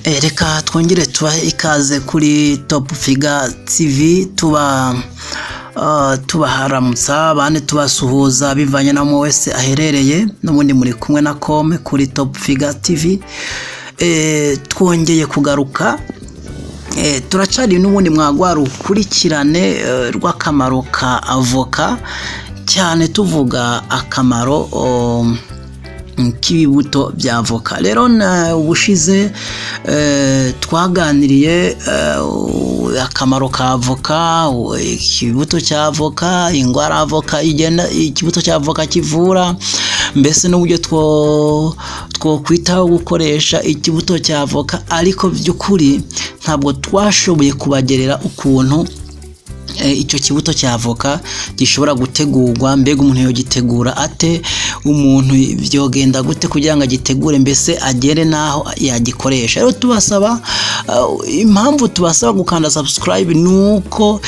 Reka twongere tubahe ikaze kuri Top Figure TV, tuba tubaharamutsa abandi, tubasuhuza bivanye na wese aherereye. N'ubundi muri kumwe na Kome kuri Top Figure TV. Twongeye kugaruka, turacari n'ubundi mwagwa rukurikirane rw'akamaro ka avoka, cyane tuvuga akamaro k'ibibuto bya avoka. Rero na ubushize twaganiriye akamaro ka avoka, ikibuto cya avoka, indwara avoka igenda, ikibuto cya avoka kivura, mbese n'uburyo twokwitaho gukoresha ikibuto cya avoka. Ariko by'ukuri ntabwo twashoboye kubagerera ukuntu icyo kibuto cya avoka gishobora gutegurwa. Mbega umuntu yogitegura ate? Umuntu byogenda gute kugira ngo agitegure, mbese agere n'aho yagikoresha? Rero tubasaba, impamvu tubasaba gukanda subscribe ni uko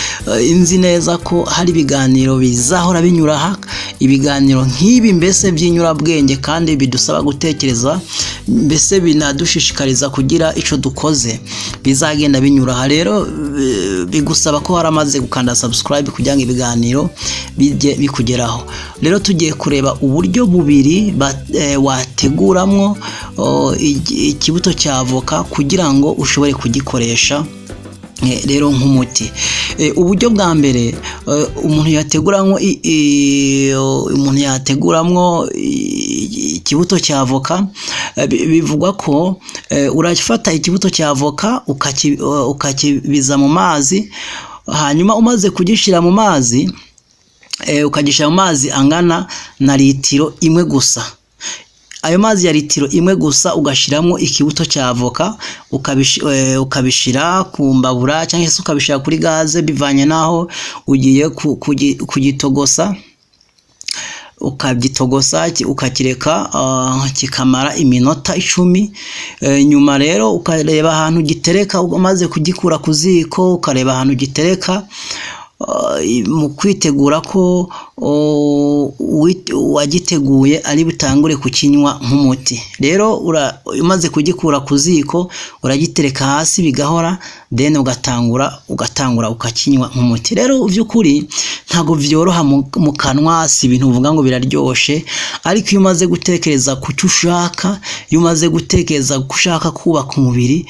nzi neza ko hari ibiganiro bizahora binyura aha, ibiganiro nk'ibi mbese by'inyurabwenge kandi bidusaba gutekereza, mbese binadushishikariza kugira icyo dukoze, bizagenda binyura aha. Rero bigusaba ko waramaze gukanda subscribe kugira ngo ibiganiro bijye bikugeraho. Rero tugiye kureba uburyo bubiri wateguramwo ikibuto cya avoka kugira ngo ushobore kugikoresha rero nk'umuti. Uburyo bwa mbere umuntu yateguramwo ikibuto cya avoka, bivugwa ko urafata ikibuto cya avoka ukakibiza mu mazi. Hanyuma umaze kugishyira mu mazi, ukagishyira mu mazi angana na litiro 1 gusa. Ayo mazi ya litiro 1 gusa ugashyiramo ikibuto cya avoka, ukabishyira ku mbabura cyangwa se ukabishyira kuri gaze, bivanye n'aho ugiye kugitogosa. Ukagitogosa, ukakireka kikamara iminota 10. Nyuma rero ukareba ahantu gitereka. Umaze kugikura ku ziko, ukareba ahantu gitereka mu kwitegura ko uwagiteguye ari butangure kukinywa nk'umuti. Rero umaze kugikura ku ziko, uragitereka hasi bigahora, then ugatangura ukakinywa nk'umuti. Rero by'ukuri ntabwo byoroha mu kanwa, si ibintu uvuga ngo biraryoshe. Ariko iyo umaze gutekereza ku cyo ushaka, iyo umaze gutekereza ko ushaka kubaka umubiri,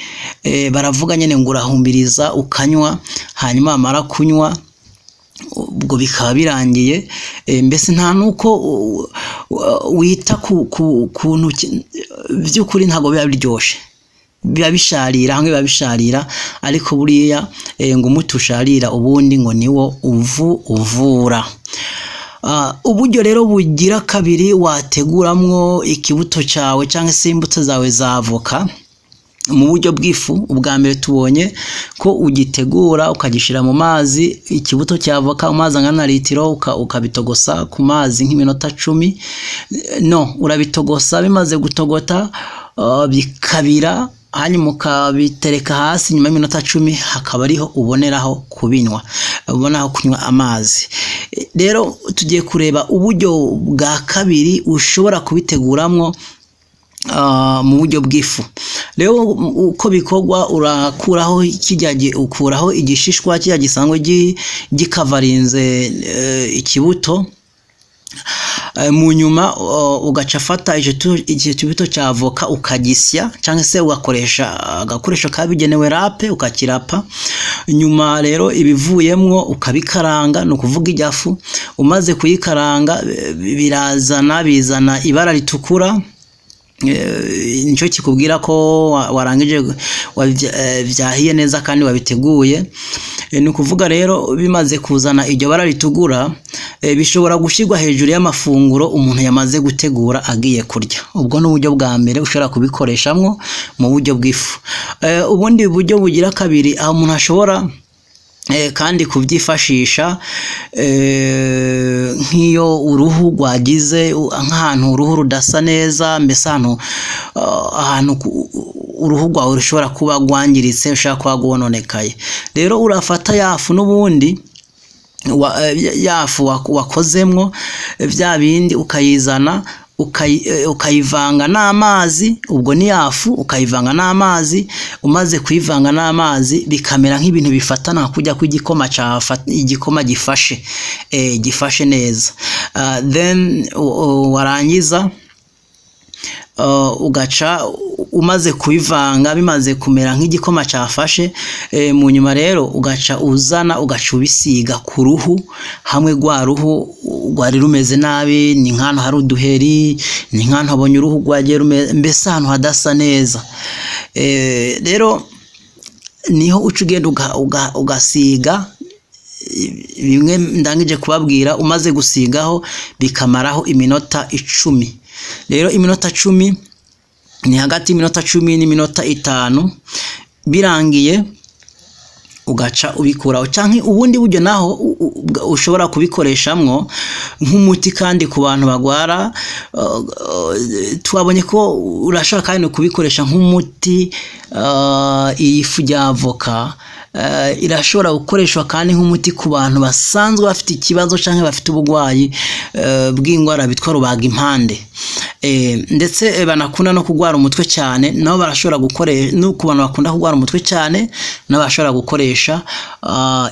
baravuga nyine ngo urahumbiriza ukanywa. Hanyuma wamara kunywa, ubwo bikaba birangiye. Mbese nta nuko wita ku kuntu by'ukuri ntabwo biba biryoshye, biba bisharira hamwe, biba bisharira. Ariko buriya ngo umuti usharira ubundi ngo niwo uvura. Uburyo rero bugira kabiri wateguramwo ikibuto cyawe cyangwa se imbuto zawe za avoka mu buryo bw'ifu, ubwa mbere tubonye ko ugitegura ukagishyira mu mazi, ikibuto cya avoka, amazi angana na litiro, ukabitogosa ku mazi nk'iminota 10. No urabitogosa, bimaze gutogota bikabira, hanyuma ukabitereka hasi. Nyuma y'iminota 10 hakaba ariho uboneraho kubinywa, ubonaho kunywa amazi. Rero tugiye kureba uburyo bwa kabiri ushobora kubiteguramwo mu buryo bw'ifu. Rero uko bikorwa, urakuraho kijya, ukuraho igishishwa kijya gisanzwe gikavarinze ikibuto. Mu nyuma ugaca afata icyo kibuto cya avoka, ukagisya cyangwa se ugakoresha agakoresho kabigenewe, râpe, ukakirapa. Nyuma rero ibivuyemwo ukabikaranga, ni ukuvuga ijyafu. Umaze kuyikaranga, birazana bizana ibara ritukura. Nicyo kikubwira ko warangije, byahiye neza kandi wabiteguye. Ni ukuvuga rero bimaze kuzana iryo bara ritukura, bishobora gushyirwa hejuru y'amafunguro umuntu yamaze gutegura agiye kurya. Ubwo ni uburyo bwa mbere ushobora kubikoreshamwo mu buryo bw'ifu. Ubundi buryo bugira kabiri aho umuntu ashobora kandi kubyifashisha, nk'iyo uruhu rwagize, nk'ahantu uruhu rudasa neza, mbese ahantu uruhu rwawe rushobora kuba rwangiritse, rushobora kuba rwononekaye. Rero urafata ya fu n'ubundi ya fu wakozemwo bya bindi, ukayizana. ukayivanga n'amazi. Ubwo ni yafu, ukayivanga n'amazi. Umaze kuyivanga n'amazi, bikamera nk'ibintu bifatana, kujya kw'igikoma, igikoma gifashe, gifashe neza. Then warangiza ugaca, umaze kubivanga, bimaze kumera nk'igikoma cyafashe, mu nyuma rero ugaca uzana, ugaca ubisiga ku ruhu, hamwe rwa ruhu rwari rumeze nabi, ni nk'ahantu hari uduheri, ni nk'ahantu habonye uruhu rwagiye rumeze, mbese ahantu hadasa neza. Rero niho uca ugenda ugasiga bimwe ndangije kubabwira. Umaze gusigaho, bikamaraho iminota 10. Rero iminota 10 ni hagati y'iminota 10 n'iminota 5. Birangiye, ugaca ubikuraho. Canke ubundi buryo naho ushobora kubikoreshamwo nk'umuti kandi ku bantu bagwara, twabonye ko urashobora kandi kubikoresha nk'umuti. Iyi fu rya avoka irashobora gukoreshwa kandi nk'umuti ku bantu basanzwe bafite ikibazo canke bafite uburwayi bw'indwara bitwa rubagimpande, ndetse banakunda no kurwara umutwe cyane. Nabo barashobora gukoresha, no ku bantu bakunda kurwara umutwe cyane, nabo barashobora gukoresha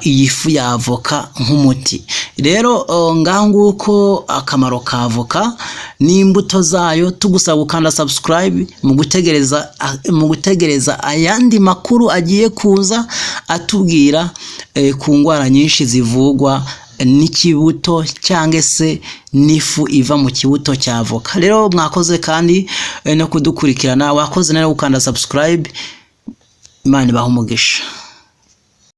iyi fu ya avoka nk'umuti. Rero ngaho nguko akamaro ka avoka n'imbuto zayo. Tugusaba gukanda subscribe mu gutegereza ayandi makuru agiye kuza atubwira ku ndwara nyinshi zivugwa n'ikibuto cyangwa se n'ifu iva mu kibuto cya avoka. Rero mwakoze kandi no kudukurikirana, wakoze nawe gukanda subscribe. Imana ibahe umugisha.